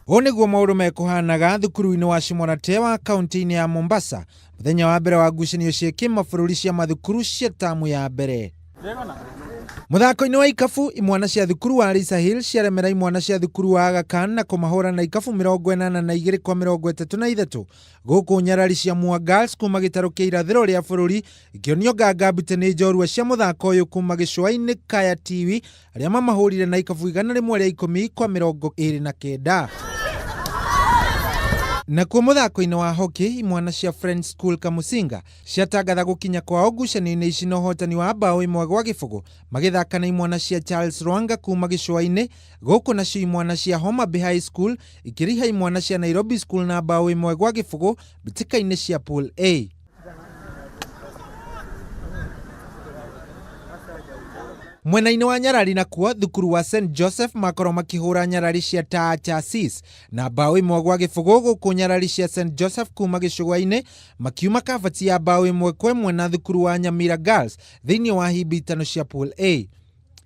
Ũũ nĩguo maũndũ mekũhanaga thukuru-inĩ wa Shimo-la-Tewa kaunti-inĩ ya Mombasa mũthenya wa mbere wa ngucanio cia kĩmabũrũri cia mathukuru cia tamu ya mbere. Mũthako-inĩ wa ikabu, imwana cia thukuru wa Lisa Hill ciaremera imwana cia thukuru wa Aga Khan na kũmahũra na ikabu 82 kwa 33 gũkũ nyarari cia Mua Girls kuma gĩtarũ kĩa irathĩro rĩa bũrũri ikĩonio nganga mbute nĩ njorua cia mũthako ũyũ kuma gĩcũa-inĩ Kaya Tiwi arĩa mamahũrire na ikabu 110 kwa 29. Nakuo mũthako-inĩ wa hockey, imwana cia Friends School Kamusinga ciatangatha gũkinya kwao ngucanio-inĩ ici na ũhotani wa mbaũ 1-0 magĩthaka na imwana cia Charles Rwanga kuma gĩcũa-inĩ, gũkũ nacio imwana cia Homa Bay High School ikĩriha imwana cia Nairobi School na mbaũ 1-0 mbĩtĩka-inĩ cia Pool A. Mwena-inĩ wa Nyarari nakuo, thukuru wa St Joseph makorwo makĩhũra nyarari cia Taa Chasis na mbaũ 1-0 gũkũ nyarari cia St Joseph kuma gĩcũa-inĩ makiuma kabati ya mbaũ 1-1 na thukuru wa Nyamira Girls thĩinĩ wa himbi itano cia Pool A.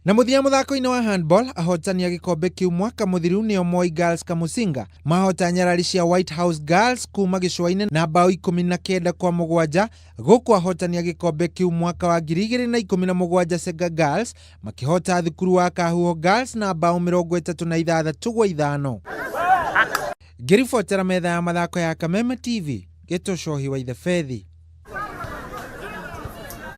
Na mũthia mũthako-inĩ wa handball, ahotani a gĩkombe kĩu mwaka mũthiru nĩo Moi Girls Kamusinga mahota nyarari cia White House Girls kuma gĩcũa-inĩ na mbaũ 19 kwa 7 gũkũ ahotani a gĩkombe kĩu mwaka wa 2017 Sega Girls makĩhota thukuru wa Kahuho Girls na mbaũ 36 gwa 5. Ngĩribotera metha ya mathako ya Kameme TV, Gĩtũcohi wa Ithebethi.